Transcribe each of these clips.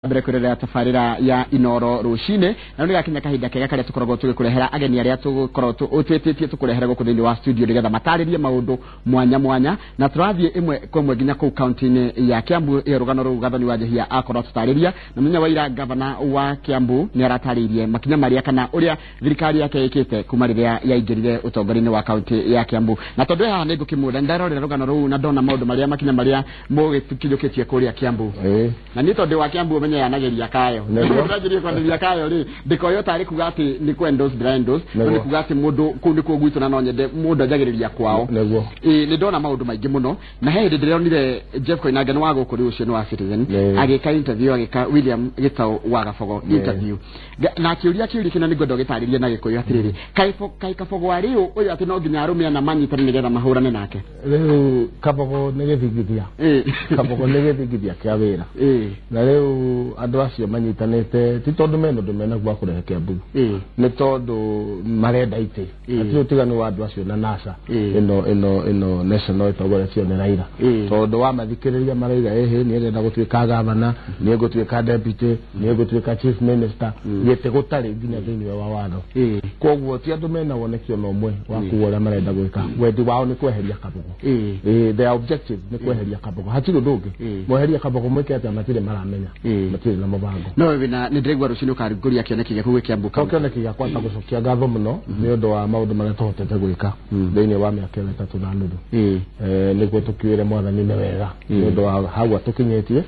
Mbere kwĩrorera tabarĩra ya Inoro rũcinĩ, na nĩ gakinya kahinda kega karĩa tũkoragwo tũgĩkũrehera ageni arĩa tũgũkorwo twĩtĩtie tũkũrehere gũkũ thĩinĩ wa studio nĩgetha matarĩrie maũndũ mwanya mwanya, na tũrathiĩ ĩmwe kwa ĩmwe nginya kũu kaunti-inĩ ya Kiambu. Ĩyo rũgano rũu Gathoni wa Njehia akorwo atũtarĩria, na mũthenya wa ira gavana wa Kiambu nĩ aratarĩirie makinya marĩa kana ũrĩa thirikari yake ĩkĩte kuma rĩrĩa yaingĩrire ũtongoria-inĩ wa kaunti ya Kiambu. Na tondũ haha nĩ ngũkĩmũra, ndarorera rũgano rũu na ndona maũndũ marĩa makinya marĩa mũgĩkinyũkĩtie kũrĩa Kiambu. Na niĩ tondũ wa Kiambu ũmenye yanageria kayo ndĩranjĩrie kwanĩria kayo rĩ, ndĩkoyo tarĩ kuga atĩ nĩ kũ endorse ndĩra endorse, no nĩ kuga atĩ mũndũ kũu nĩkuo gwitũ na no nyende mũndũ anjagĩrĩria kwao. Nĩ ndona maũndũ maingĩ mũno, na he hĩndĩ ndĩronire Jeff Koinange nĩ wa gũkũ rĩu ũcio nĩ wa Citizen agĩka interview, agĩka William Gitau wa Gabogo interview, na akĩũria kĩũria kĩna nĩngwenda ũgĩtarĩrie na Gĩkũyũ atĩrĩrĩ, kaĩ Kabogo arĩ ũ ũyũ atĩ no nginya arũme ana manyitane nĩgetha mahũrane nake? Rĩu Kabogo nĩ gĩthingithia, Kabogo nĩ gĩthingithia kĩa wĩra, na rĩu andũ acio manyitanĩte ti tondũ mena ũndũ menaguo wa kũrehe Kiambu, nĩ tondũ marenda itĩ. Hatirĩ ũtiganu wa andũ acio na NASA ĩno national ĩtongoretio nĩ Raila, tondũ wamathikĩrĩria marauga ĩhĩ niĩ ndĩrenda gũtuĩka gavana, niĩ ngũtuĩka deputy, niĩ ngũtuĩka chief minister, gĩtĩ gũtarĩ nginya thĩinĩ wa watho. Koguo ti andũ mena woneki ona ũmwe wa kuga ũrĩa marenda gwĩka, wendi wao nĩ kweheria Kabogo. Their objective nĩ kweheria Kabogo, hatirĩ ũndũ ũngĩ. Mweheria Kabogo mwĩke atĩa? Matirĩ maramenya, matirĩ na mũbango. No wĩna nĩ ndĩraigua rũcinĩ ũkarugũria kĩoneki gĩaku gwĩ Kiambu. To kĩoneki gĩakwa ta gũcokia ngatho mũno nĩ ũndũ wa maũndũ marĩa tũhotete gwĩka thĩinĩ wa mĩaka ĩyo 3.5, nĩguo tũkiuĩre mwathani nĩ wega nĩ ũndũ wa hau atũkinyĩtie,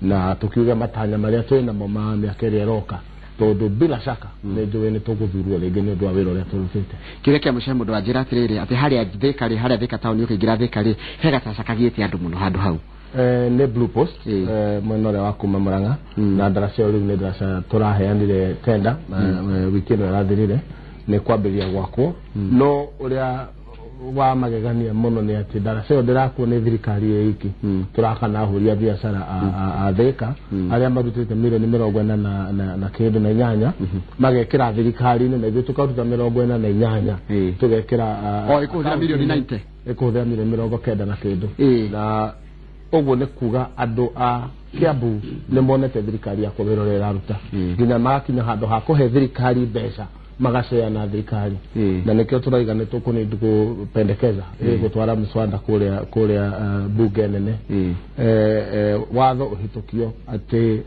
na tũkiuge matanya marĩa twĩ namo ma mĩaka ĩrĩa ĩroka, tondũ bila shaka nĩ njũĩ nĩ tũgũthurwo rĩngĩ nĩ ũndũ wa wĩra ũrĩa tũrutĩte. Kĩũria kĩa mũico, mũndũ wanjĩra atĩrĩrĩ, atĩ harĩa Thĩka rĩ, harĩa Thĩka taũni ũkĩingĩra Thĩka rĩ, he gacaca kagĩte andũ mũno handũ hau. Nĩ Blue Post, mwena ũrĩa wa kuma Murang'a, na ndaraca ĩyo rĩu nĩ ndaraca tũraheanire tenda wiki ĩno ĩrathirire, nĩ kwambĩrĩria gwakwo. No ũrĩa wa magegania mũno nĩ atĩ ndaraca ĩyo ndĩrakwo nĩ thirikari ĩ iki, tũraka na ahũri a biacara a Thĩka arĩa marutĩte mirioni 48 na kĩndũ na inyanya, magekĩra thirikari-inĩ, na ithuĩ tũkaruta 48 tũgekĩra. O ĩkũhũthĩra mirioni 90? Ĩkũhũthĩra mirioni 90 na kĩndũ. Na ũguo nĩ kuga andũ a Kiambu nĩ monete thirikari yakwa wĩra ũrĩa ĩraruta, nginya magakinya handũ ha kũhe thirikari mbeca, magacea na thirikari. Na nĩkĩo tũraiga nĩ tũkũnĩ kũpendekeza gũtwara mswada kũrĩa bunge nene, watho ũhĩtũkio atĩ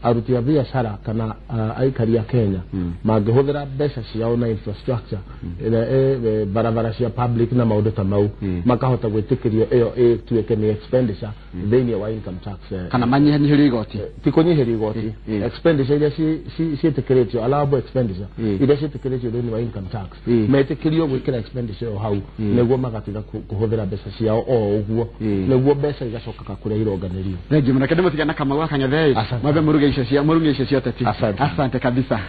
aruti a biacara kana aikari a Kenya mangĩhũthĩra mbeca ciao na infrastructure ĩrĩa barabara cia public na maũndũ ta mau, makahota gwĩtĩkĩrio ĩyo ĩtuĩke nĩ expenditure thĩinĩ wa income tax. Kana manyihanyihĩrio igoti? Ti kũnyihĩrio igoti, expenditure iria ciĩtĩkĩrĩtio, allowable expenditure iria ciĩtĩkĩrĩtio thĩinĩ wa income tax, metĩkĩrio gwĩkĩra expenditure ĩyo hau, nĩguo magatiga kũhũthĩra mbeca ciao o ũguo, nĩguo mbeca igacokaga kũrĩa ironganĩrio. Thank you mũno. Kende mũtigana Kamau wa Kang'ethe. Asante. Mwambe mũruge icio cia mũruge icio cia ũteti. Asante. Asante kabisa.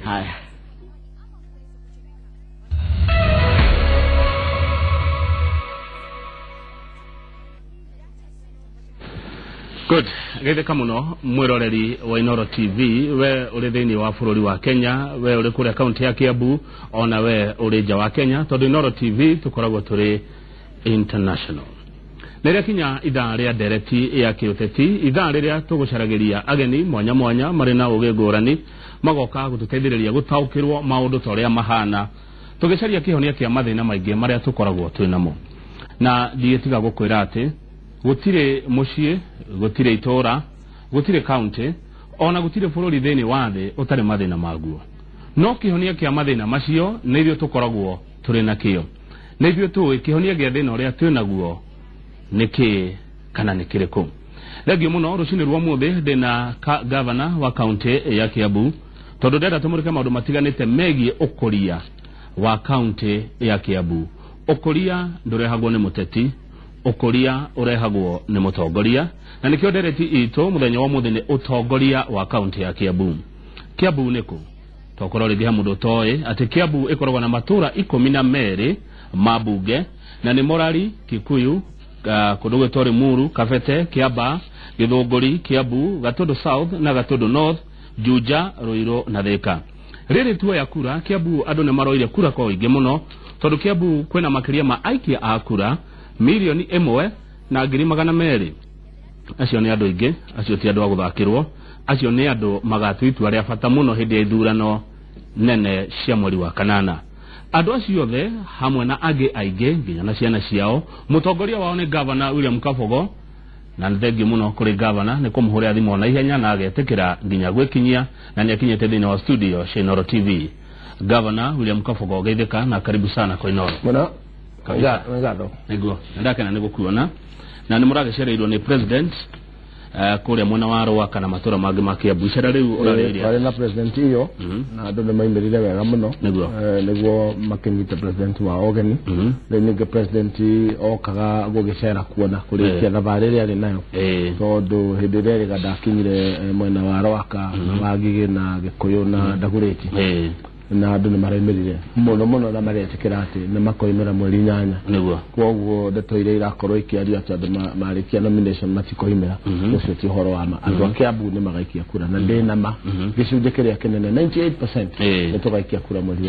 Haya. Good. Geithĩka mũno mwĩroreri wa Inoro TV, we ũrĩ thĩinĩ wa bũrũri wa Kenya, we ũrĩ kũrĩa kaunti ya Kiambu, ona we ũrĩ nja wa Kenya, tondũ Inoro TV tũkoragwo tũrĩ international. Nĩ rĩakinya ithaa rĩa ndereti ya kĩũteti, ithaa rĩrĩa tũgũcaragĩria ageni mwanya mwanya marĩ na ũgĩ ngũrani, magoka gũtũteithĩrĩria gũtaũkĩrwo maũndũ ta ũrĩa mahana, tũgĩcaria kĩhonia kĩa mathĩna maingĩ marĩa tũkoragwo twĩ namo. Na ndigĩtiga gũkwĩra atĩ gũtirĩ mũciĩ, gũtirĩ itũũra, gũtirĩ kaunti, ona gũtirĩ bũrũri thĩinĩ wa thĩ ũtarĩ mathĩna maguo, no kĩhonia kĩa mathĩna macio nĩ ithuĩ tũkoragwo tũrĩ nakĩo, nĩ ithuĩ tũĩ kĩhonia gĩa thĩna ũrĩa twĩ naguo nĩ kĩĩ kana nĩ kĩrĩkũ. Thengio mũno. Rũcinĩ rwa ũmũthĩ ndĩna gavana wa kaunti ya Kiambu, tondũ ndĩrenda tũmũrĩke maũndũ matiganĩte megiĩ ũkũria wa kaunti ya Kiambu. Ũkũria ndũrehagwo nĩ mũteti, ũkũria ũrehagwo nĩ mũtongoria, na nĩkĩo ndereti itũ mũthenya wa ũmũthĩ nĩ ũtongoria wa kaunti ya Kiambu. Kiambu nĩ kũ? Tokorwo rĩngĩ he mũndũ ũtoĩ atĩ Kiambu ĩkoragwo na matũra 12 ma mbunge, na nĩ Morari, Kikuyu, kũndũ gwĩtwo Limuru, Kabete, Kiambaa, Gĩthũngũri, Kiambu, Gatundu South na Gatundu North, Juja, Ruiru na Thika. Rĩrĩ tuoya kura Kiambu, andũ nĩ maroire kura kwa ũingĩ mũno, tondũ Kiambu kwĩna makĩria ma aikia a kura 1,200,000. Acio nĩ andũ aingĩ, acio ti andũ a gũthakĩrwo. Acio nĩ andũ magatua itua rĩa bata mũno hĩndĩ ya ithurano nene cia mweri wa kanana. Andũ acio othe hamwe na angĩ aingĩ nginya na ciana ciao, mũtongoria wao nĩ Gavana William Kabogo, na nĩ thengiũ mũno kũrĩ gavana nĩ kũmũhũrĩra thimũ na ihenya na agetĩkĩra nginya gwĩkinyia, na nĩ akinyĩte thĩinĩ wa studio cia Inooro TV. Gavana William Kabogo, geithĩka na karibu sana kwa Inooro. Mũno. Ngatho. Nĩguo, nĩndakena nĩ gũkuona na nĩ mũragĩcereirwo nĩ president kũrĩa mwena wa Rwaka na matũra mangĩ ma Kiambu. Icera rĩu ũrarĩrĩria? Twarĩ na president iyo na andũ nĩ maimĩrire wega mũno. Nĩguo. Nĩguo makĩnyita president wa ũgeni. Rĩu ningĩ president okaga gũgĩcera kuona kũrĩkia thabarĩ ĩrĩa arĩ nayo, tondũ hĩndĩ ĩrĩa erĩga ndakinyire mwena wa Rwaka na wa Ngigĩ na Gĩkũyũ na Ndagũrĩti, na andũ nĩ maraimĩrire mũno mũno na maretĩkĩra atĩ nĩ makoimĩra mweri 8. Nĩguo. Koguo ndeto iria irakorwo ikĩario atĩ andũ marĩkia nomination matikoimĩra, ũcio ti ũhoro wa ma. Andũ a Kiambu nĩ magaikia kura na ndĩ na ma gĩcunjĩ kĩrĩa kĩnene 98% nĩ tũgaikia kura mweri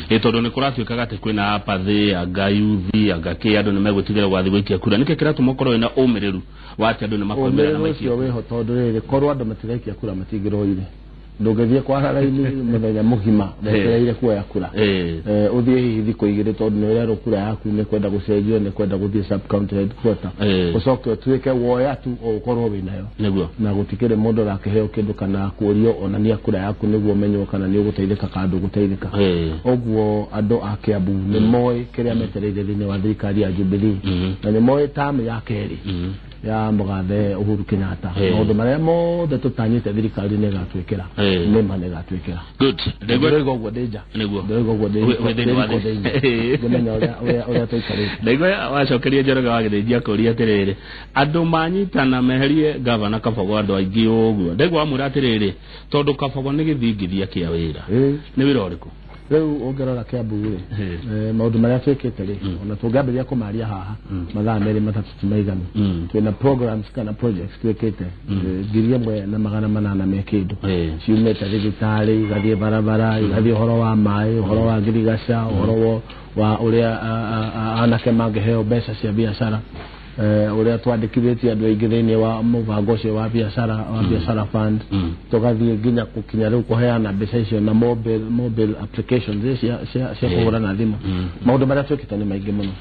8. Tondũ nĩ kũratuĩkaga atĩ kwĩna apathy, anga yuthi, anga kĩ, andũ nĩ megwĩtigĩra gwathiĩ gũikia kura. Nĩkĩ kĩratũma ũkorwo wĩna ũmĩrĩru wa atĩ andũ nĩ makoimĩra na Ũmĩrĩru maikie ũcio wĩho tondũ rĩrĩ, korwo andũ matigaikia kura matingĩroire. Ndũngĩthiĩ kwara raini mũthenya mũgima wetereire kuoya kura, ũthiĩ hihi thikũ igĩrĩ tondũ nĩ ũrerwo kura yaku nĩ kwenda gũcenjio, nĩ kwenda gũthiĩ sub county headquarter, ũcoke ũtuĩke woya tu o ũkorwo wĩnayo. Nĩguo. Na gũtikĩrĩ mũndũ ũrakĩheo kĩndũ kana kũrio onania kura yaku nĩguo ũmenywo kana nĩ ũgũteithĩka kana ndũgũteithĩka. Ũguo andũ a Kiambu nĩ moĩ kĩrĩa metereire thĩinĩ wa thirikari ya Jubilee, na nĩ moĩ tamu ya kerĩ ya mũgathe Uhuru Kenyatta, maũndũ marĩa mothe tũtanyĩte thirikari nĩ ĩgatwĩkĩra, nĩ ma nĩ ĩgatwĩkĩra. Good. Ndĩroiga ũguo ndĩ nja. Nĩguo. Ndĩroiga ũguo ndĩ Wĩ thĩinĩ wa ndĩ riko thĩ. thĩinĩ, ngĩmenya ũrĩa tũikarĩte. Ndaigua wacokeria Njoroge wa Gĩthĩnji akũria atĩrĩrĩ, andũ manyitana meherie Gavana Kabogo andũ aingĩ ũguo. Ndaigua wamwĩra atĩrĩrĩ, tondũ Kabogo nĩ gĩthingithia kĩa wĩra. Nĩ wĩra ũrĩkũ? Rĩu ũngĩrora Kiambu rĩ, maũndũ marĩa twĩkĩte rĩ, ona tũngĩambĩrĩria kũmaria haha mathaa merĩ matatũ ti maiganu. Twĩna programs kana projects twĩkĩte 1800 me kĩndũ, ciumĩte thibitarĩ, igathiĩ barabara, igathiĩ ũhoro wa maĩ, ũhoro wa ngirigaca, ũhoro wa ũrĩa anake mangĩheo mbeca cia biacara, ũrĩa twandĩkithĩtie andũ aingĩ thĩinĩ wa mũbango ũcio wa biacara, wa biacara fund, tũgathiĩ nginya gũkinya rĩu kũheana mbeca icio na mobile applications cia kũhũra na thimũ. Maũndũ marĩa twĩkĩte nĩ maingĩ mũno,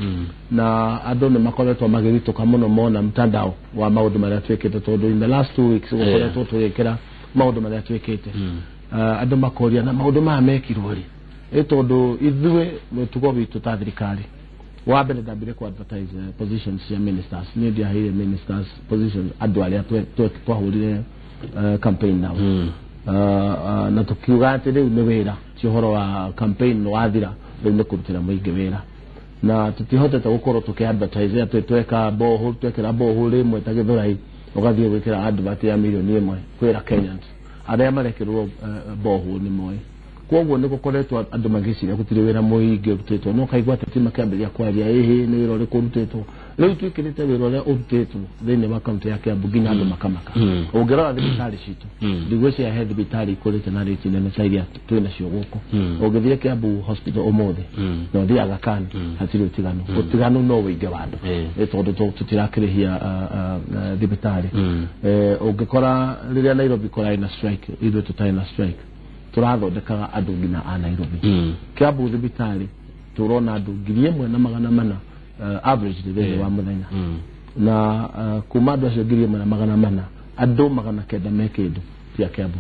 na andũ nĩ makoretwo magĩritũka mũno mona mtandao wa maũndũ marĩa twĩkĩte, tondũ in the last 2 weeks gũkoretwo tũgĩkĩra maũndũ marĩa twĩkĩte. Andũ makoria na maũndũ maya mekirwo rĩ, ĩ tondũ ithuĩ mũtugo witũ ta thirikari wa mbere ndambire ku advertise positions cia ministers. Niĩ ndiaheire ministers positions andũ arĩa twahũrire campaign nao, na tũkiuga atĩ rĩu nĩ wĩra, ti ũhoro wa campaign nĩ wathira, rĩu nĩ kũrutĩra mũingĩ wĩra. Na tũtihotete gũkorwo tũkĩ advertise atĩ tweka borehole, twekĩra borehole ĩmwe ta Gĩthũrai, ũgathiĩ gwĩkĩra advert ya mirioni 1 kwĩra Kenyans arĩa marekĩrwo borehole nĩ moĩ. Koguo nĩ gũkoretwo andũ magĩciria gũtirĩ wĩra mũingĩ ũrutĩtwo, no kaigua ateti makĩambĩrĩria kwaria ĩhĩ nĩ wĩra ũrĩkũ ũrutĩtwo. Rĩu twĩkĩrĩte wĩra ũrĩa ũrutĩtwo thĩinĩ wa kaunti ya Kiambu nginya andũ makamaka. Ũngĩrora thibitarĩ citũ, ndigwĩciria he thibitarĩ ikũrĩte na rĩti nene ta iria twĩ nacio gũkũ. Ũngĩthiĩ Kiambu Hospital ũmũthĩ na ũthiĩ Aga Khan, hatirĩ ũtiganu. Ũtiganu no wĩingĩ wa andũ, tondũ tũtirakĩrĩhia thibitarĩ. Ũngĩkora rĩrĩa Nairobi kũrarĩ na strike, ithuĩ tũtarĩ na strike, tũrathondekaga andũ nginya a Nairobi. Kiambu thibitarĩ tũrona andũ 1400 average thĩinĩ wa mũthenya, na kuma andũ acio 1400, andũ 900 me kĩndũ ti a Kiambu.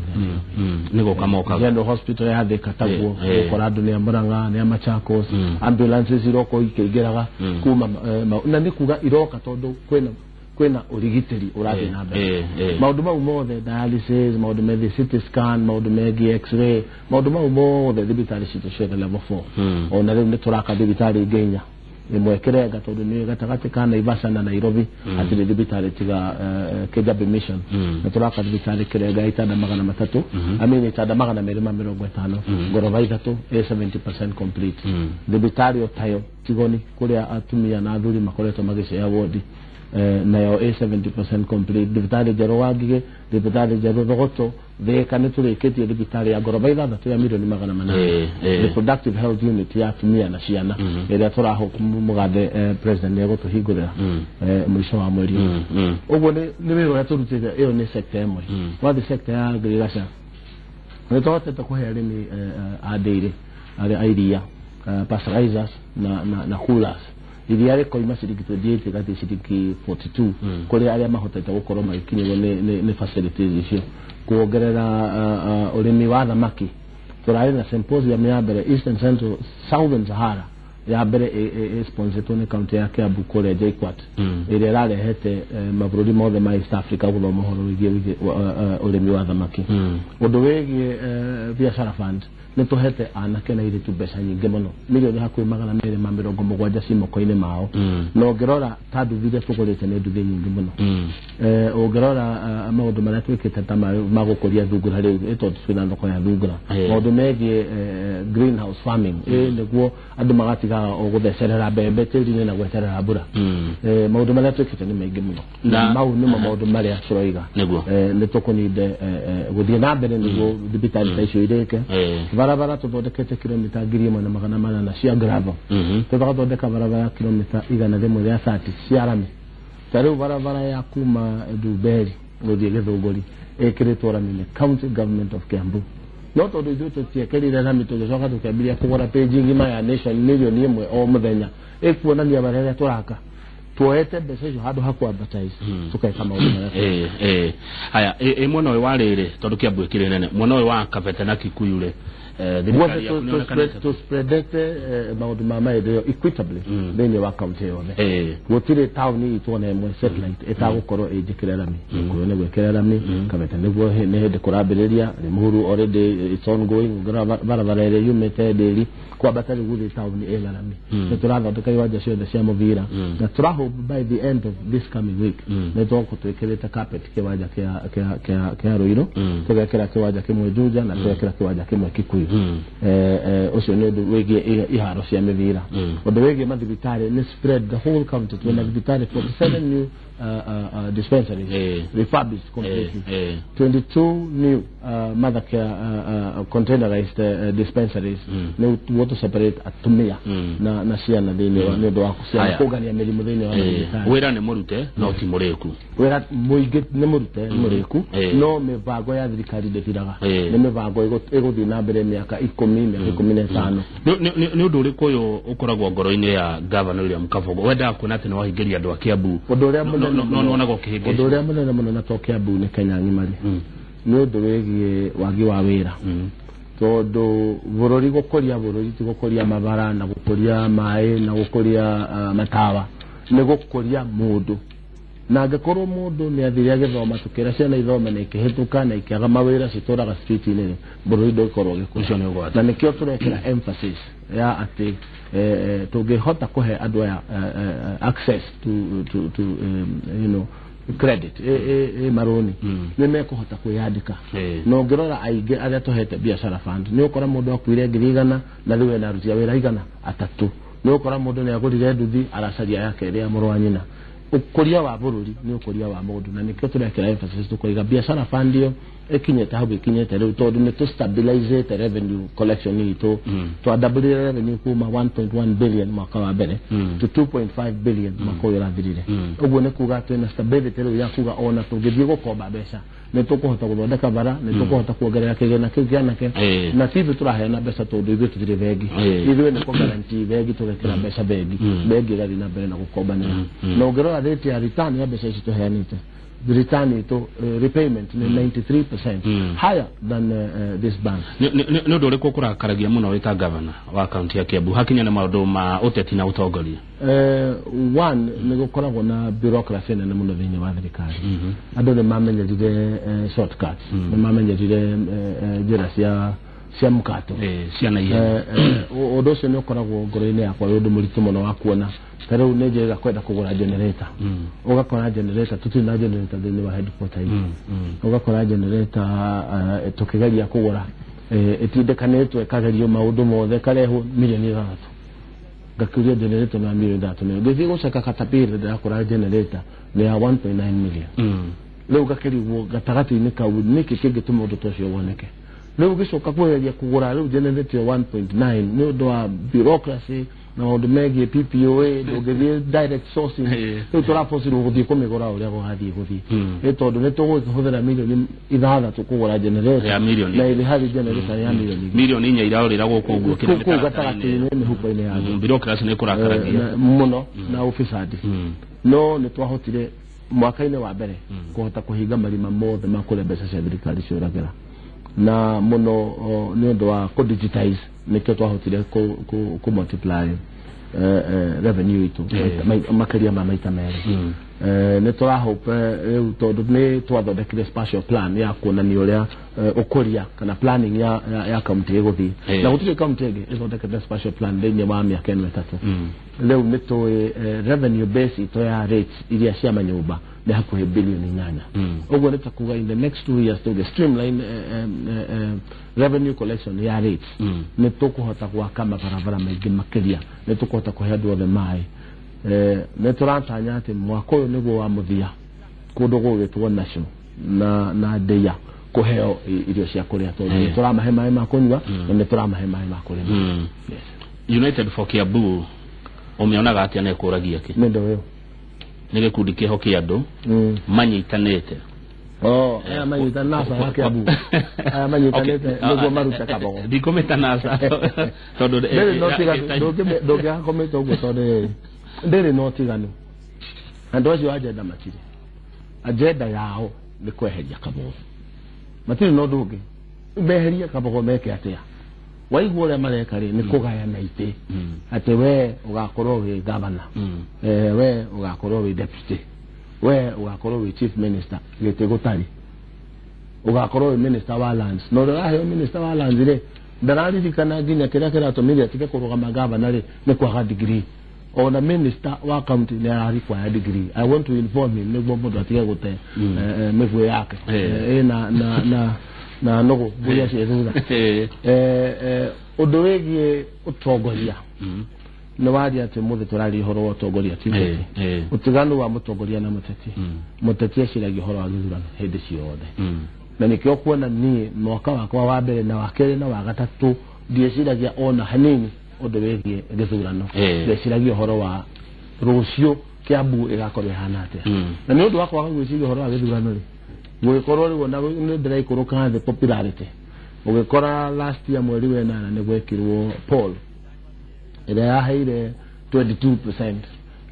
Nĩ gũka mokaga. General Hospital ya Thika taguo, ũkora andũ nĩ a Murang'a, nĩ a Machakos, ambulances iroka ikĩingĩraga kuma na nĩ kuga iroka tondũ kwĩna ũrigitĩri ũrathiĩ na mbere. Maũndũ mau mothe, dialysis, maũndũ megiĩ CT scan, maũndũ megiĩ x-ray, maũndũ mau mothe thibitarĩ citũ ciothe level 4. Ona rĩu nĩ tũraka thibitarĩ ingĩ inya, ĩmwe Kĩrenga, tondũ nĩ gatagatĩ ka Naivasha na Nairobi hatirĩ thibitarĩ tiga Kijabe Mission. Nĩ tũraka thibitarĩ Kĩrenga ya itanda 300, I mean itanda 250, ngoroba 3, ĩ 70% complete. Thibitarĩ o tayo Tigoni, kũrĩa atumia na athuri makoretwo magĩcea wodi. Nayo ĩ 70% complete. Thibitarĩ njerũ wa Ngigĩ, thibitarĩ njerũ Thogoto, Thika nĩ tũrĩkĩtie thibitarĩ ya ngoroba 6 ya milioni 800. Reproductive health unit ya atumia na ciana ĩrĩa tũrahope mũgathe president nĩ egũtũhingũrĩra mũico wa mweri ũyũ. Ũguo nĩ wĩra ũrĩa tũrutĩte. Ĩyo nĩ sector ĩmwe. Wathiĩ sector ya agriculture, nĩ tũhotete kũhe arĩmi a dairy arĩa a iria pasteurizers na coolers. Iria rĩkoima ciringi 28 rĩgathiĩ ciringi 42 kũrĩ arĩa mahotete gũkorwo magĩkinyĩrwo nĩ facilities icio. Kuongerera ũrĩmi wa thamaki, tũrarĩ na symposium ya mbere Eastern, Central, Southern Sahara ya mbere ĩsponsoretwo nĩ kaunti ya Kiambu kũrĩa JKUAT, ĩrĩa ĩrarehete mabũrũri mothe ma East Africa gũthoma ũhoro wĩgiĩ ũrĩmi wa thamaki. Ũndũ wĩgiĩ biacara fund, nĩ tũhete anake na airĩtu mbeca nyingĩ mũno, milioni hakuhĩ 270 ci moko-inĩ mao. Na ũngĩrora ta nduthi iria tũgũrĩte nĩ nduthi nyingĩ mũno. Ũngĩrora maũndũ marĩa twĩkĩte ta ma gũkũria thungura rĩu, tondũ twĩna thoko ya thungura, maũndũ megiĩ greenhouse farming, nĩguo andũ magatigaga o gũthecerera mbembe tĩri-inĩ na gweterera mbura. Maũndũ marĩa twĩkĩte nĩ maingĩ mũno, na mau nĩmo maũndũ marĩa tũroiga nĩ tũkũninde gũthiĩ na mbere nĩguo thibitarĩ ta icio irĩke. Barabara tũthondekete kilomita 1,400 cia gravel, tũgathondeka barabara kilomita 130 cia rami. Ta rĩu barabara ya kuma Ndumberi gũthiĩ Gĩthũngũri ĩkĩrĩtwo rami nĩ County Government of Kiambu, no tondũ ithuĩ tũtiekĩrire rami, tũgĩcoka tũkĩambĩrĩria kũgũra page ng'ima ya Nation milioni 1 o mũthenya ĩkuonania barĩa ĩrĩa tũraka. Tuoete mbeca icio handũ ha ku advertise, tũkeka maũndũ marĩa. Haya, ĩ mwena ũyũ wa rĩrĩ, tondũ Kiambu ĩkĩrĩ nene, mwena ũyũ wa Kabete na Kikuyu rĩ, thirikari yaku nĩyonekanĩte? Tũspreadete maũndũ ma maendeleo equitably thĩinĩ wa kaunti yothe. Gũtirĩ taũni itũ ona ĩmwe satellite ĩtagũkorwo ĩnjĩkĩre rami. Gĩkũyũ nĩ gwĩkĩre rami, Kabete nĩguo nĩ hĩndĩ kũrambĩrĩria, Limuru already it's ongoing. Ũngĩrora barabara ĩrĩa yumĩte Ndĩri kwambata rĩu gũthiĩ taũni ĩna rami. Nĩ tũrathondeka iwanja ciothe cia mũbira, na tũrahope by the end of this coming week nĩ tũgũkorwo twĩkĩrĩte carpet kĩwanja kĩa Ruiru, tũgekĩra kĩwanja kĩmwe Juja, na tũgekĩra kĩwanja kĩmwe Kikuyu. Ũcio nĩ ũndũ wĩgiĩ iharo cia mĩbira. Ũndũ wĩgiĩ mathibitarĩ nĩ spread the whole county. Twĩna thibitarĩ 47 new dispensaries refurbished completely, 22 new mother care containerized dispensaries nĩguo tũ separate atumia na ciana thĩinĩ wa nĩ ũndũ wa ciana kũngania mĩrimũ thĩinĩ wa mathibitarĩ. Wĩra nĩ mũrute no ti mũrĩku. Wĩra mũingĩ nĩ mũrute, nĩ mũrĩku, no mĩbango ya thirikari ndĩthiraga. Nĩ mĩbango ĩgũthiĩ na mbere mĩaka 10, mĩaka 15. Nĩ ũndũ ũrĩkũ ũyũ ũkoragwo ngoro-inĩ ya Governor William Kabogo wendaga kuona atĩ nĩ wahingĩria andũ a Kiambu? Ũndũ ũrĩa mũnene no nĩwonaga ũkĩhĩngĩcwo? Ũndũ ũrĩa mũnene mũno, na to Kiambu, nĩ Kenya ng'ima rĩ, nĩ ũndũ wĩgiĩ wagi wa wĩra, tondũ bũrũri, gũkũria bũrũri ti gũkũria mabara na gũkũria maĩ na gũkũria matawa, nĩ gũkũria mũndũ. Na angĩkorwo mũndũ nĩ athire agĩthoma, tũkĩra ciana ithome na ikĩhĩtũka na ikĩaga mawĩra, citũraga street-inĩ rĩ, bũrũri ndũgũkorwo ũgĩkũra. Ũcio nĩ ũgwati. Na nĩkĩo tũrekĩra emphasis ya atĩ tũngĩhota kũhe andũ aya access to credit, marũni, nĩ mekũhota kwĩyandĩka. Na ũngĩrora aingĩ arĩa tũhete biacara fund, nĩ ũkora mũndũ akuire 100,000 na rĩu ena aruti a wĩra 300. Nĩ ũkora mũndũ nĩ agũrire nduthi, aracaria yake ĩrĩa mũrũ wa nyina. Ũkũria wa bũrũri nĩ ũkũria wa mũndũ, na nĩkĩo tũrekĩra emphasis tũkoiga biacara fund ĩyo ĩkinyĩte hau ĩkinyĩte rĩu tondũ nĩ tũ-stabilizĩte revenue collection itũ. Twadoublire revenue kuma 1.1 billion mwaka wa mbere to 2.5 billion mwaka ũyũ ũrathirire. Ũguo nĩ kuga twĩna stability rĩu ya kuga ona tũngĩthiĩ gũkomba mbeca nĩ tũkũhota gũthondeka bara, nĩ tũkũhota kuongerera kĩgĩna kĩu kĩanake. Na ti ithuĩ tũraheana mbeca, tondũ ithuĩ tũtirĩ bengi. Ithuĩ nĩ kũ guarantee bengi, tũgekĩra mbeca bengi, bengi ĩgathiĩ na mbere na gũkombanĩra. Na ũngĩrora rate ya return ya mbeca ici tũheanĩte, return itũ, repayment nĩ 93% higher than this bank. Nĩ ũndũ ũrĩkũ ũkũrakaragia mũno wĩ ta governor wa kaunti ya Kiambu hakinya nĩ maũndũ ma ũteti na ũtongoria? One, nĩ gũkoragwo na bureaucracy nene mũno thĩinĩ wa thirikari. Andũ nĩ mamenyerire shortcuts, nĩ mamenyerire njĩra cia mkato, cia na ihenya. Ũndũ ũcio nĩ ũkoragwo ngoro-inĩ yakwa wĩ ũndũ mũritũ mũno wa kuona ta rĩu nĩ njĩrĩga kwenda kũgũra generator, ũgakora generator tũtirĩ na generator thĩinĩ wa headquarter itũ. Ũgakora generator tũkĩgeria kũgũra, ĩtindĩkanĩtwo ĩkagerio maũndũ mothe, ĩkarehwo milioni 6. Ngakĩũria generator na milioni 3 nĩ ngĩthiĩ gũceka Caterpillar ndĩrakora generator nĩ ya 1.9 million. Rĩu ngakĩrigwo gatagatĩ-inĩ kau nĩkĩ kĩngĩtũma ũndũ ta ũcio woneke. Rĩu ngĩcoka kũgeria kũgũra rĩu generator 1.9 nĩ ũndũ wa bureaucracy na maũndũ megiĩ PPOA, ndũngĩthiĩ direct sourcing. Rĩu tũrabocirwo gũthiĩ kũmĩgũra ũrĩa gũgathiĩ gũthiĩ, nĩ tondũ nĩ tũgũhũthĩra milioni 6 kũgũra generator ya milioni na ĩrĩ harĩ generator ya milioni milioni 4 iraũrĩra gũkũ ũguo kũu gatagatĩ-inĩ mĩhuko-inĩ ya andũ. Bureaucracy nĩ kũrakaragia mũno na ũbicadi. No nĩ twahotire mwaka-inĩ wa mbere kũhota kũhinga marima mothe ma kũrĩa mbeca cia thirikari ciũragĩra, na mũno nĩ ũndũ wa kũ digitize nĩkĩo twahotire kũ multiply revenue itũ makĩria ma maita 2. Nĩ tũrahope rĩu tondũ nĩ twathondekire spatial plan ya kuonania ũrĩa ũkũria kana planning ya county ĩgũthiĩ, na gũtirĩ county ĩngĩ ĩthondekete spatial plan thĩinĩ wa mĩaka ĩno 3. Rĩu nĩ tũĩ revenue base itũ ya rates iria cia manyũmba nĩ hakuhĩ bilioni 8. Ũguo nĩ ta kuga in the next 2 years tũngĩ streamline revenue collection ya rates, nĩ tũkũhota gwaka mabarabara maingĩ makĩria, nĩ tũkũhota kũhe andũ othe maĩ. Nĩ tũratanya atĩ mwaka ũyũ nĩguo wa mũthia kũndũ gũgĩtwo nacio na ndĩa kũheo irio cia kũrĩa, tondũ nĩ tũramahe maĩ ma kũnyua na nĩ tũramahe maĩ ma kũrĩma. United for Kiambu ũmĩonaga atĩa na ĩkũragia kĩ? Nĩ ndũ ĩyo nĩ gĩkundi kĩho kĩa andũ manyitanĩte. Aya manyitanĩte NASA ya Kiambu, aya manyitanĩte nĩguo marute Kabogo. Ndikũmĩta NASA tondũ ndĩrĩ na ũtiganu, ndũngĩaga kũmĩta ũguo tondũ ndĩrĩ na ũtiganu. Andũ acio agenda matirĩ, agenda yao nĩ kweheria Kabogo, matirĩ na ũndũ ũngĩ. Meherie Kabogo meke atĩa? Waigua ũrĩa mareka rĩ, nĩ kũgayana itĩ, atĩ we ũgakorwo wĩ governor, we ũgakorwo wĩ deputy, we ũgakorwo wĩ chief minister, gĩtĩ gũtarĩ, ũgakorwo wĩ minister wa lands. Na ũrĩa ũraheo minister wa lands rĩ, ndararirikana nginya kĩrĩa kĩratũmire atige kũrũgama governor rĩ, nĩ kwaga degree. Ona minister wa county nĩ ara require degree. I want to inform him nĩguo mũndũ atige gũte mĩguĩ yake na nũgũ iria ciĩ thutha. Ũndũ wĩgiĩ ũtongoria nĩ waria atĩ mũthĩ tũraria ũhoro wa ũtongoria ti ũteti. Ũtiganu wa mũtongoria na mũteti, mũteti eciragia ũhoro wa gĩthurano hĩndĩ ciothe, na nĩkĩo kuona niĩ mwaka wakwa wa mbere na wa kerĩ na wa gatatũ ndieciragia ona hanini ũndũ wĩgiĩ gĩthurano. Ndeciragia ũhoro wa rũciũ Kiambu ĩgakorwo ĩhana atĩa, na nĩ ũndũ wa kwaga gwĩciria ũhoro wa gĩthurano rĩ, gũgĩkorwo rĩu ona nĩ ndĩraikũrũka thĩ popularity. Ũgĩkora last year mweri wa 8 nĩ gwekirwo poll ĩrĩa yaheire 22%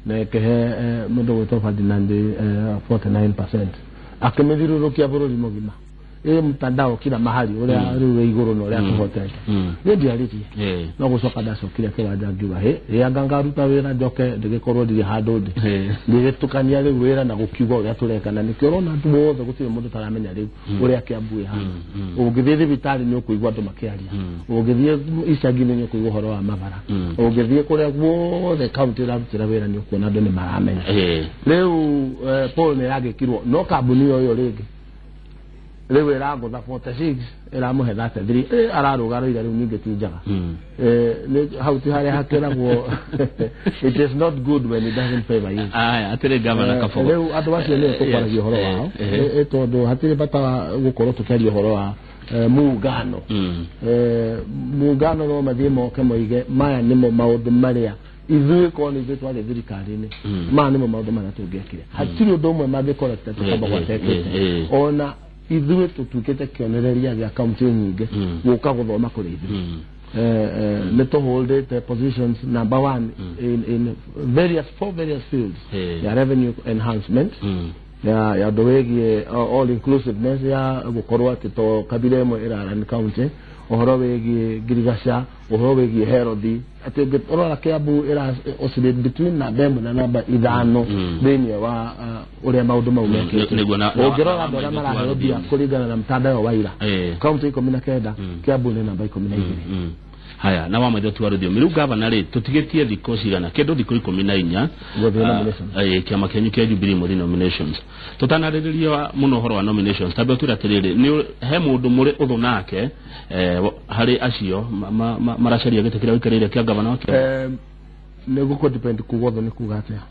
na ĩkĩhe mũndũ gwĩtwo Ferdinand 49%, akĩmĩthiũrũrũkia bũrũri mũgima ĩ mtandao kila mahali ũrĩa rĩu wĩ igũrũ na ũrĩa tũhotete. Niĩ ndiarĩtie, no gũcoka ndacokire kĩwanja ngiuga hĩ anga ngaruta wĩra njoke ndĩgĩkorwo ndirĩ handũ ndĩ, ngĩgĩtukania rĩu wĩra na gũkiuga ũrĩa tũreka, na nĩkĩo ũrona andũ othe gũtirĩ mũndũ taramenya rĩu ũrĩa Kiambu ĩhana. Ũngĩthiĩ thibitarĩ nĩ ũkũigua andũ makĩaria, ũngĩthiĩ icagi-inĩ nĩ ũkũigua ũhoro wa mabara, ũngĩthiĩ kũrĩa guothe kaunti ĩrarutĩra wĩra nĩ ũkuona andũ nĩ maramenya. Rĩu poll nĩ ĩragĩkirwo no kambuni ĩyo rĩngĩ rĩu ĩragũtha 46 ĩramũhe 33, ararũga rũira rĩu ningĩ ti njega. Hau ti harĩa hakĩragwo it is not good when it doesn't favor you. Aya atĩrĩ Governor Kabogo, rĩu andũ acio nĩo tũkwaragia ũhoro wao, tondũ hatirĩ bata wa gũkorwo tũkĩaria ũhoro wa muungano. Muungano no mathiĩ moke moige maya nĩmo maũndũ marĩa ithuĩ korwo nĩ ithuĩ twarĩ thirikari-inĩ, maya nĩmo maũndũ marĩa tũngĩekire. Hatirĩ ũndũ ũmwe mangĩcorrecta Kabogo atekĩte. Ona ithuĩ tũtuĩkĩte kĩonereria gĩa kaunti nyingĩ gũka gũthoma kũrĩ ithuĩ. Nĩ tũholdĩte positions number 1 in various four various fields ya revenue enhancement, ya ũndũ wĩgiĩ all inclusiveness, ya gũkorwo atĩ to kabira ĩmwe ĩrarani county, ũhoro wĩgiĩ ngirigaca, ũhoro wĩgiĩ health, atĩ ũngĩrora Kiambu ĩra oscillate between namba 1 na namba 5 thĩinĩ wa ũrĩa maũndũ mau mekĩte. Ũngĩrora andũ arĩa maraheo mbia kũringana na mtandao wa ira, kaunti 19, Kiambu nĩ namba 12. Haya na wa maitho tu rũthiomi rĩu gavana rĩ tũtigĩtie thikũ cigana kĩndũ thikũ 14 kĩama kĩanyu kĩa Jubilee mũthi nominations. Tũtanarĩrĩria mũno ũhoro wa nominations, tambe ũtwĩre atĩrĩrĩ, nĩ he mũndũ mũrĩ ũthũ nake harĩ acio maracaria gĩtĩ kĩrĩa ũikarĩire kĩa gavana wa Kiambu? Nĩ gũkũ depend kuga ũthũ nĩ kuga atĩa.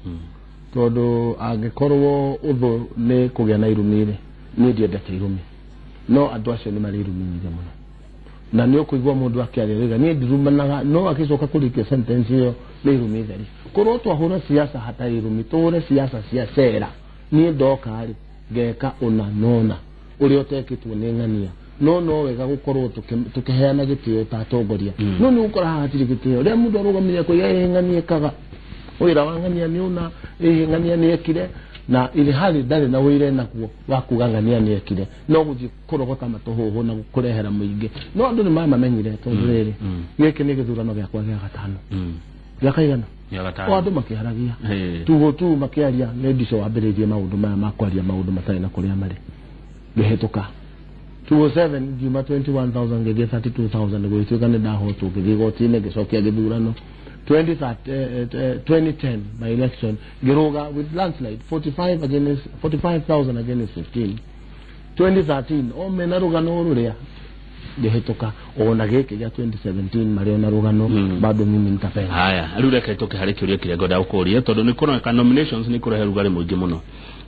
Tondũ angĩkorwo ũthũ nĩ kũgĩa na irumi rĩ, niĩ ndiendete irumi, no andũ acio nĩ marĩ irumi nyingĩ mũno. Na nĩ ũkũigua mũndũ akĩaria rĩga niĩ ndirumanaga, no agĩcoka kũrĩkia sentence ĩyo nĩ irumi theri. Korwo twahũra siasa hatarĩ irumi, tũhũre siasa cia cera, niĩ ndoka rĩ ngeka ũna nona ũrĩa ũtekĩtwo nĩ ng'ania. No wega gũkorwo tũkĩheana gĩtĩo ta atongoria. No nĩ ũgũkora haha hatirĩ gĩtĩo. Rĩrĩa mũndũ arũgamire kũiga ĩ ng'ania ĩkaga wĩra wa ng'ania nĩ ũna, ĩ ng'ania nĩ ekire, na ĩrĩ harĩ ndarĩ na wĩra naguo wa kuga ng'ania nĩ ekire, no gũthiĩ kũrogota matũhũhũ na kũrehera mũingĩ. No andũ nĩ mamamenyire tondũ rĩrĩ gĩkĩ nĩ gĩthurano gĩakwa gĩa gatano. Gĩa kaigana? O andũ makĩaragia tugo tu makĩaria. Nĩ ndico wambĩrĩirie maũndũ maya ma kwaria maũndũ matarĩ na kũrĩa marĩ. Ngĩhĩtũka 207 ngiuma 21,000 ngĩthiĩ 32,000, gũgĩtuĩka nĩ ndahotwo, ngĩthiĩ igoti-inĩ ngĩcokia gĩthurano. 2010 by election ngĩrũga with landslide 45 against 45,000 against 15. 2013 o mena rũgano rũrĩa ngĩhĩtũka, ona gĩkĩ gĩa 2017 marĩ ona rũgano bado mimi nitapenda. Haya, rĩu reke tũke harĩ kĩũria kĩrĩa ngwenda gũkũria, tondũ nĩ kũroneka nominations nĩ kũrehe rugarĩ mũingĩ mũno,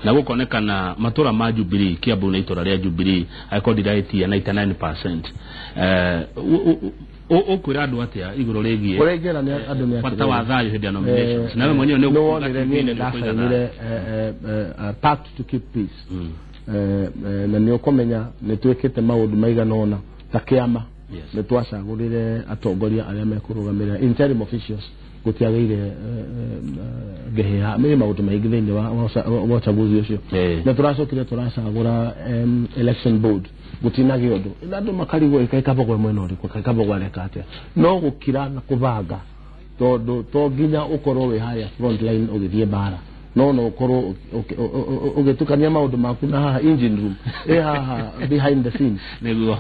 na gũkonekana matũra ma Jubilee, Kiambu na itũra rĩa Jubilee angĩkorwo ndirahĩtia 99%. Ũkwĩra andũ atĩa igũrũ rĩgiĩ ũrĩa ingĩra nĩ andũ nĩ bata wa thayũ hĩndĩ ya nominations? Nawe mwenyewe nĩ wonire niĩ nĩ ndacainire pact to keep peace. Na nĩ ũkũmenya nĩ twĩkĩte maũndũ maigana ũna ta kĩama. Nĩ twacagũrire atongoria arĩa mekũrũgamĩrĩra interim officials, gũtiagĩire ngĩhĩha nĩ maũndũ maingĩ thĩinĩ wa uchaguzi ũcio. Na tũracokire tũracagũra election board, gũtinagĩa ũndũ, na andũ makarigwo ĩkaĩ Kabogo mwena ũrĩkũ, kaĩ Kabogo areka atĩa. No gũkira na kũbanga, tondũ to nginya ũkorwo wĩ harĩa front line ũgĩthiĩ mbara, no ũkorwo ũgĩtukania maũndũ maku na haha engine room ĩ haha behind the scenes. Nĩguo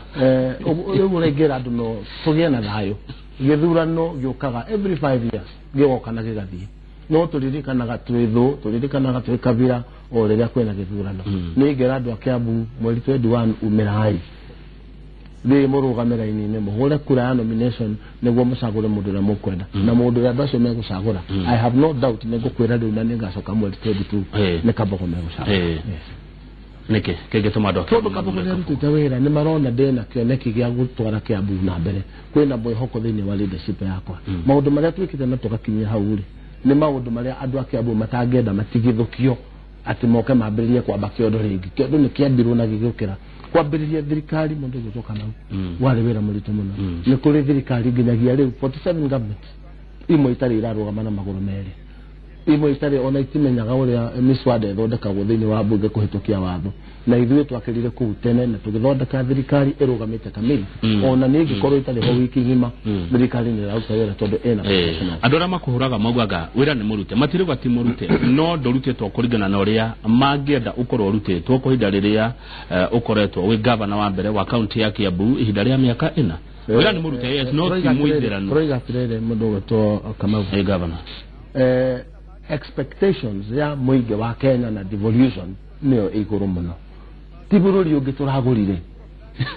rĩu ũraingĩra andũ no tũgĩe na thayũ. Gĩthurano gĩũkaga every 5 years, gĩgoka na gĩgathiĩ, no tũririkanaga twĩ thũ, tũririkanaga twĩ kabira o rĩrĩa kwĩna gĩthurano. Nĩ ingĩra andũ a Kiambu mweri 21 umĩrai thĩ mũrũgame raini-inĩ mũhũre kura ya nomination nĩguo mũcagũre mũndũ ũrĩa mũkwenda, na mũndũ ũrĩa andũ acio megũcagũra I have no doubt nĩ ngũkwĩra rĩu na nĩngacoka mweri 22 nĩ Kabogo megũcagũra. Nĩkĩ kĩngĩtũma andũ a Tondũ Kabogo nĩ arutĩte wĩra, nĩ marona ndĩna kĩoneki gĩa gũtwara Kiambu na mbere, kwĩna mwĩhoko thĩinĩ wa leadership yakwa. Maũndũ marĩa twĩkĩte na tũgakinyia hau rĩ nĩ maũndũ marĩa andũ a Kiambu matangĩenda matigithũkio atĩ moke mambĩrĩrie kwamba kĩondo rĩngĩ. Kĩondo nĩ kĩambirwo na gĩgĩũkĩra. Kwambĩrĩria thirikari mũndũ ũgĩtwo Kamau warĩ wĩra mũritũ mũno. Nĩ kũrĩ thirikari nginyagia rĩu 47 governments imwe itarĩ irarũgama na magũrũ merĩ, imwe itarĩ ona itimenyaga ũrĩa miswada ĩthondekagwo thĩinĩ wa bunge kũhĩtũkia watho, na ithuĩ twakĩrire kũu tene na tũgĩthondeka thirikari ĩrũgamĩte kamili. Ona nĩ ĩngĩkorwo ĩtarĩ ho wiki ng'ima, thirikari nĩ ĩraruta wĩra tondũ ĩna professionals. Andũ arĩa makũhũraga maugaga wĩra nĩ mũrute, matirauga ti mũrute, no ndũrutĩtwo kũringana na ũrĩa mangĩenda ũkorwo ũrutĩtwo kwa ihinda rĩrĩa ũkoretwo wĩ gavana wa mbere wa kaunti ya Kiambu ihinda rĩa mĩaka 4. Wĩra nĩ mũrute, yes, no ti mũithĩranu. Tũroiga atĩrĩrĩ mũndũ ũgwĩtwo Kamau, Gavana, expectations ya mũingĩ wa Kenya na devolution nĩyo igũrũ mũno. Ti bũrũri ũngĩ tũragũrire,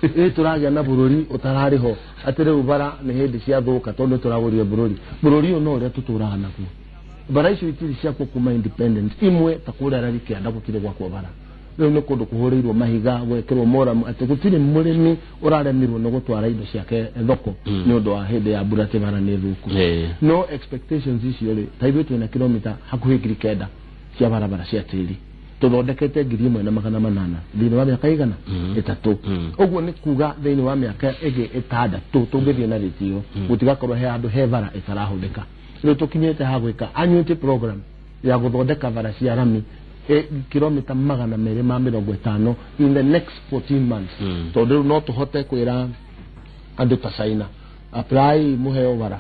ĩ tũragĩa na bũrũri ũtararĩ ho atĩ rĩu bara nĩ hĩndĩ ciathũka tondũ tũragũrire bũrũri. Bũrũri ũyũ no ũrĩa tũtũraga naguo. Bara icio itirĩ ciakwo kuma independent, imwe ta kũrĩa Rari kĩanda gũtirĩ gwakwo bara. Rĩu nĩ kũndũ kũhũrĩirwo mahiga gwekĩrwo moramu atĩ gũtirĩ mũrĩmi ũraremirwo nĩ gũtwara indo ciake thoko nĩ ũndũ wa hĩndĩ ya mbura atĩ bara nĩ thũku. No expectations icio rĩ, ta ithuĩ twĩna kilomita hakuhĩ 9,000 cia barabara cia tĩri, tũthondekete 1,800 thĩinĩ wa mĩaka igana 3. Ũguo nĩ kuga thĩinĩ wa mĩaka ĩngĩ 6 tũngĩthiĩ na rĩti ĩyo gũtigakorwo he handũ he bara ĩtarahũthĩka. Rĩu tũkinyĩte ha gwĩka annuity program ya gũthondeka bara cia rami kilomita 250 in the next 14 months. Tondũ rĩu no tũhote kwĩra andũ ta China apply mũheo bara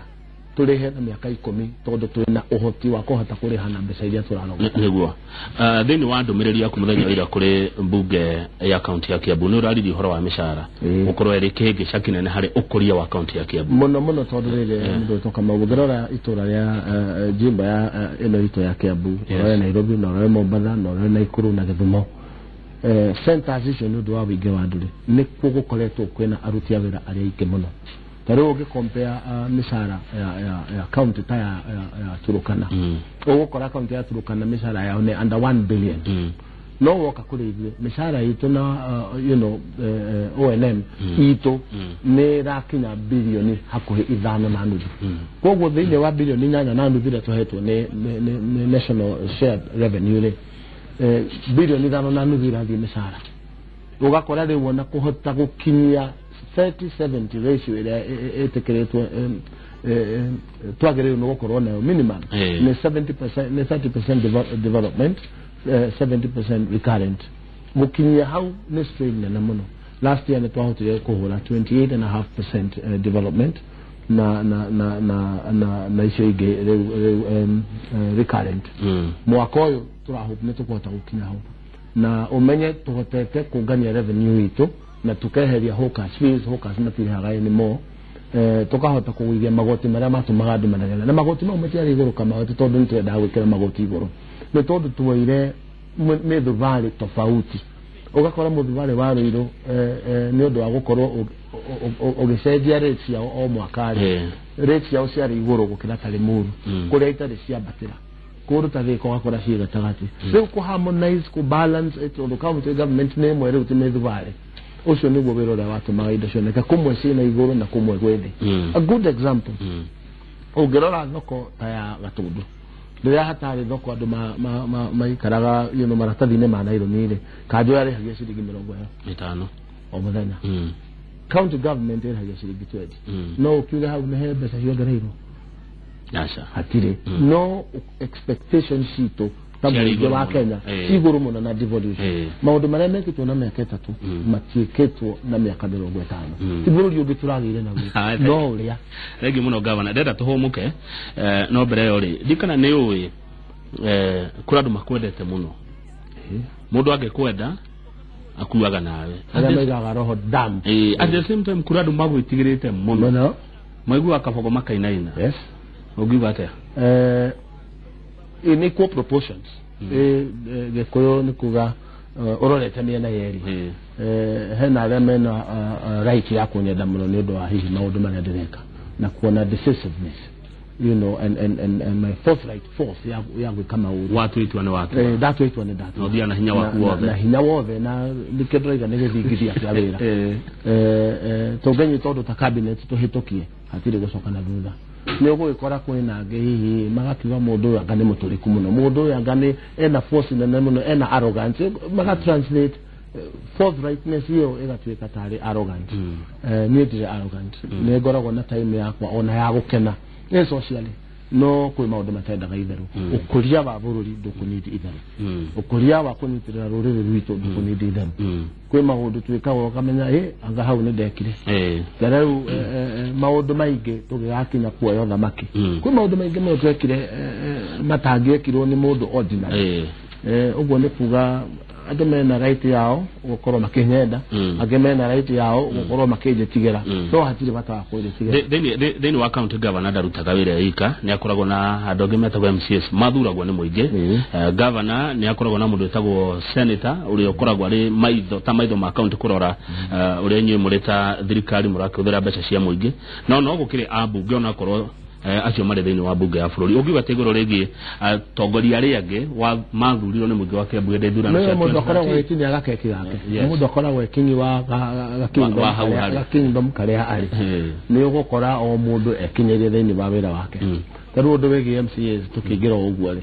tũrĩhe na mĩaka 10 tondũ twĩna ũhoti wa kũhota kũrĩha na mbeca iria tũrarogota. Nĩguo. Thĩinĩ wa ndũmĩrĩri yaku mũthenya wa ira kũrĩ mbunge ya kaunti ya Kiambu nĩ ũraririe ũhoro wa mĩcara gũkorwo ĩrĩ kĩhĩngĩca kĩnene harĩ ũkũria wa kaunti ya Kiambu. Mũno mũno tondũ rĩrĩ mũndũ ũgwĩtwo Kamau, ũngĩrora itũra rĩa jimbo ya ĩno itũ ya Kiambu, ũrore Nairobi na ũrore Mombatha na ũrore Naikuru na Gĩthumo, centers icio nĩ ũndũ wa ũingĩ wa andũ rĩ, nĩkuo gũkoretwo kwĩna aruti a wĩra arĩa aingĩ mũno. Ta rĩu ũngĩ compare mĩcara ya county ta ya Turukana, ũgũkora county ya Turukana mĩcara yao nĩ under 1 billion. No woka kũrĩ ithuĩ mĩcara itũ na you know, O&M itũ nĩ ĩrakinya bilioni hakuhĩ 5.5. Koguo thĩinĩ wa bilioni 8.5 iria tũhetwo nĩ national shared revenue rĩ, bilioni 5.5 irathiĩ mĩcara. Ũgakora rĩu ona kũhota gũkinyia 30-70 ratio ĩrĩa ĩtĩkĩrĩtwo twagĩrĩirwo nĩ gũkorwo nayo minimum nĩ 70%, nĩ 30% development, 70% recurrent. Gũkinyia hau nĩ strain nene mũno. Last year nĩ twahotire kũhũra 28.5% development na na na na na na icio ingĩ rĩu recurrent. Mwaka ũyũ tũrahope nĩ tũkũhota gũkinya hau, na ũmenye tũhotete kũngania revenue itũ na tukeheria hawkers fees. Hawkers matirĩhaga anymore. Tukahota kũgũithia magoti marĩa matũmaga andũ manegene, na magoti mau matiarĩ igũrũ kama ti tondũ nĩtwendaga gwĩkĩra magoti igũrũ, nĩ tondũ tuoire mĩthubarĩ tofauti. Ũgakora mũthubarĩ wa Ruiru nĩ ũndũ wa gũkorwo ũgĩcenjia rate ciao o mwaka rĩ, rate ciao ciarĩ igũrũ gũkĩra ta Limuru kũrĩa itarĩ ciambatĩra, kũndũ ta Thika ũgakora ciĩ gatagatĩ. Rĩu kũ harmonize, kũ balance, tondũ county government nĩ ĩmwe rĩu ti mĩthubarĩ. Ũcio nĩguo wĩra ũrĩa watũmaga indo cioneke kũmwe ciĩna igũrũ na kũmwe gwĩ thĩ. A good example, ũngĩrora thoko ta ya Gatũndũ, rĩrĩa hatarĩ thoko andũ maikaraga you know, maratathi-inĩ ma naironi rĩ, kanjũ yarĩhagia ciringi 50 o mũthenya. County government ĩrĩhagia ciringi 20. No ũkiuge hau nĩ he mbeca ciongereirwo? Aca, hatirĩ. No expectation citũ ta mũingĩ wa Kenya igũrũ mũno na devolution. Maũndũ marĩa mekĩtwo na mĩaka 3 matiĩkĩtwo na mĩaka 50. Ti bũrũri ũngĩ tũragĩire naguo no ũrĩa. Thengiũ mũno gavana, ndĩrenda tũhũmũke, no mbere ĩyo rĩ, ndikana nĩ ũĩ kũrĩ andũ makwendete mũno. Mũndũ angĩkwenda akuaga nawe, arĩa maigaga roho damu. At the same time kũrĩ andũ magwĩtigĩrĩte mũno, maiguaga Kabogo makainaina. Yes. Ũngiuga atĩa? In equal proportions. Gĩkũyũ nĩ kuga ũrorete mĩena yerĩ. Hena arĩa mena right ya kũnyenda mũno nĩ ũndũ wa hihi maũndũ marĩa ndĩreka na kuona decisiveness, you know, and my forthright force ya gwĩka maũndũ. Watua itua nĩ watua. Ndatua itua nĩ ndatua. Na ũthiaga na hinya waku wothe. Na hinya wothe, na nĩkĩo ndĩrauga nĩ gĩthingithia kĩa wĩra. Tũngĩnyita ũndũ ta cabinet tũhĩtũkie, hatirĩ gũcoka na thutha. Nĩ ũgũgĩkora kwĩna angĩ hihi magakiuga mũndũ ũyũ anga nĩ mũtũrĩku mũno, mũndũ ũyũ anga nĩ ena force nene mũno, ena arrogance. Maga translate forthrightness ĩyo ĩgatuĩka tarĩ arrogant. Niĩ ndirĩ arrogant, nĩ ngoragwo na time yakwa ona ya gũkena nĩ socially, no kwĩ maũndũ matendaga itherũ. Ũkũria wa bũrũri ndũkũnidi itherũ, ũkũria wa kũnyitĩrĩra rũrĩrĩ rwitũ ndũkũnidi itherũ. Kwĩ maũndũ twĩkaga ũkamenya anga hau nĩ ndekire. Ta rĩu maũndũ maingĩ tũgĩgakinya kuoya ũthamaki, kwĩ maũndũ maingĩ mũno twekire matangĩekirwo nĩ mũndũ ordinary. Ũguo nĩ kuga andũ mena right yao gũkorwo makĩnyenda, angĩ mena right yao gũkorwo makĩnjĩtigĩra, no hatirĩ bata wa kũnjĩtigĩra. Thĩinĩ wa county governor ndarutaga wĩra ika, nĩ akoragwo na andũ angĩ metagwo MCAs mathuragwo nĩ mũingĩ. Governor nĩ akoragwo na mũndũ wĩtagwo senator ũrĩa ũkoragwo arĩ maitho ta maitho ma county kũrora ũrĩa inyuĩ mũrĩ ta thirikari mũrakĩhũthĩra mbeca cia mũingĩ. No gũkĩrĩ ambunge onakorwo acio marĩ thĩinĩ wa bunge ya bũrũri. Ũngiuga atĩa igũrũ rĩgiĩ atongoria arĩa angĩ mathurirwo nĩ mũingĩ wa Kiambu hĩndĩ ya ithurano cia 2013? Mũndũ akoragwo ekinyia gakeki gake, mũndũ akoragwo ekinyi wa kingdom karĩa arĩ. Nĩ ũgũkora o mũndũ ekinyĩrie thĩinĩ wa wĩra wake. Ta rĩu ũndũ wĩgiĩ MCAs tũkĩingĩra o ũguo rĩ,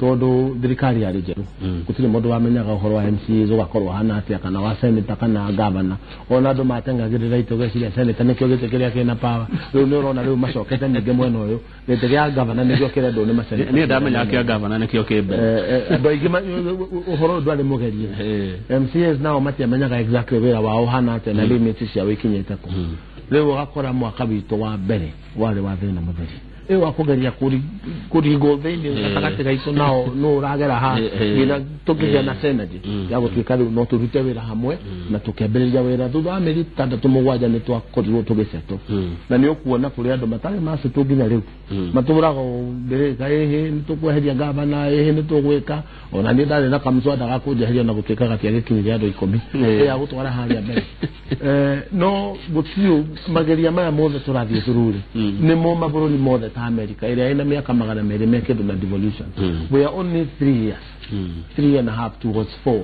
tondũ thirikari yarĩ njerũ, gũtirĩ mũndũ wamenyaga ũhoro wa MCAs ũgakorwo hana atĩa, kana wa senator kana governor. Ona andũ matengagĩrĩra itũ geciria senator nĩkĩo gĩtĩ kĩrĩa kĩna power. Rĩu nĩ ũrona rĩu macokete ningĩ mwena ũyũ, gĩtĩ kĩa governor nĩkĩo kĩrendwo nĩ maseneta. Niĩ ndamenya kĩa governor nĩkĩo kĩ mbere. Andũ aingĩ ũhoro ũyũ ndwarĩ mũgerie. MCAs nao matiamenyaga exactly wĩra wao ũhana atĩa na limits ciao ikinyĩte kũ. Rĩu ũgakora mwaka witũ wa mbere warĩ wa thĩna mũtheri. Ĩyo wa kũgeria kũringwo thĩinĩ gatagatĩ gaitũ nao nũ ũragera ha nginya tũkĩgĩa na synergy ya gũtuĩka rĩu no tũrute wĩra hamwe na tũkĩambĩrĩria wĩra thutha wa mĩeri 6 7 nĩ twakorirwo tũgĩcetwo. Na nĩ ũkuona kũrĩ andũ matarĩ macetwo nginya rĩu matũraga mbĩrĩka ĩhĩ nĩ tũkweheria gavana ĩhĩ nĩ tũgwĩka ona niĩ ndarĩ na kamũcwada ga kũnjeheria na gũtuĩka gatiagĩkinyire andũ 10 ya gũtwara harĩa mbere. No gũtirĩ mageria maya mothe tũrathiĩ through nĩmo mabũrũri mothe ta America ĩrĩa ĩna mĩaka 200 me kĩndũ na devolution. We are only 3 years, 3.5 towards 4.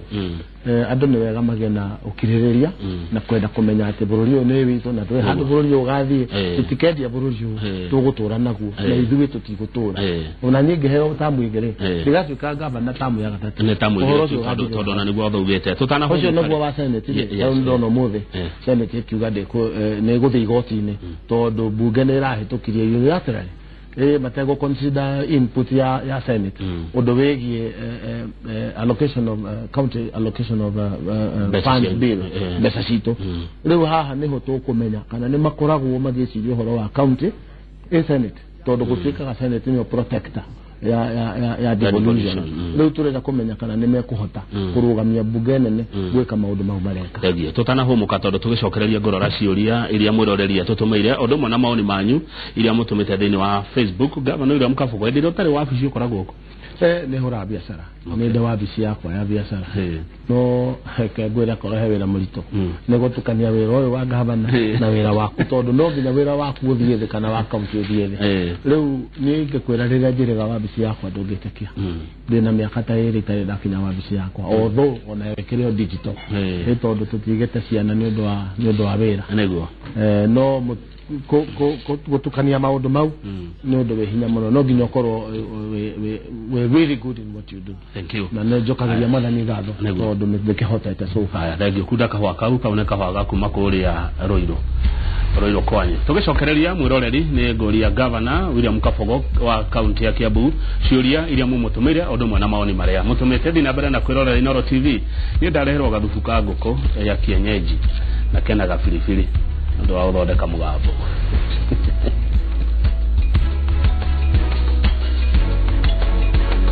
Andũ nĩ wega magĩe na ũkirĩrĩria na kwenda kũmenya atĩ bũrũri ũyũ nĩ witũ na ndũrĩ handũ bũrũri ũyũ ũgathiĩ, tũtikendia bũrũri ũyũ, tũgũtũra naguo na ithuĩ tũtigũtũra. Ona niĩ ngĩheo tamu igĩrĩ ndigatuĩka gavana tamu ya gatatũ. Nĩ tamu igĩrĩ tondũ ona nĩguo wathaugĩte. Ũcio nĩguo wa Senate rĩ, ndona ũmũthĩ Senate ĩkiuga nĩ ĩgũthiĩ igoti-inĩ tondũ bunge nĩ ĩrahĩtũkirie unilaterally mategũ consider input ya Senate ũndũ wĩgiĩ allocation of county allocation of funds bill mbeca citũ. Rĩu haha nĩho tũkũmenya kana nĩ makoragwo magĩciria ũhoro wa county ĩ Senate tondũ gũtuĩkaga Senate nĩyo protector ya devolution. Rĩu tũrenda kũmenya kana nĩ mekũhota kũrũgamia bunge nene gwĩka maũndũ mau mareka. Thengiũ. Tũtanahũmũka tondũ tũgĩcokereria ngorora ciũria iria mwĩroreria tũtũmĩire ũndũ ũmwe na maoni manyu iria mũtũmĩte thĩinĩ wa Facebook. Gavana William Kabogo, hĩndĩ ĩrĩa ũtarĩ wabici ũkoragwo kũ? Nĩ hũraga biacara, nĩ ndĩ wabici yakwa ya biacara, no reke ngwĩre korwo he wĩra mũritũ nĩ gũtukania wĩra ũyũ wa gavana na wĩra waku tondũ no nginya wĩra waku ũthiĩ thĩ kana wa kaunti ũthiĩ thĩ. Rĩu niĩ ingĩkwĩra rĩrĩa njĩrĩga wabici yakwa ndũngĩtĩkia, ndĩna mĩaka ta 2 itarĩ ndakinya wabici yakwa, although ona ĩkĩrĩ o digital nĩ tondũ tũtigĩte ciana nĩ ũndũ wa wĩra. Nĩguo. No gũtukania maũndũ mau nĩ ũndũ wĩ hinya mũno, no nginya ũkorwo wĩ really good in what you do. Thank you. Na nĩ njokagĩria Mwathani ngatho tondũ nĩkĩhotete so far. Haya, thengiũ. Kunda kahũa kau nĩ kahũa ga kuma kũrĩa Rũirũ kwanyu. Tũgĩcokereria mwĩroreri nĩ ngũria Gavana William Kabogo wa kaunti ya Kiambu ciũria iria mũmũtũmĩire ũndũ ũmwe na maoni marĩa mũtũmĩte. Thiĩ na mbere na kwĩrorera Inooro TV. Niĩ ndareherwo gathubu ka ngũkũ ya kienyeji na kena gabiribiri ũndũ wa gũthondeka mũgambo.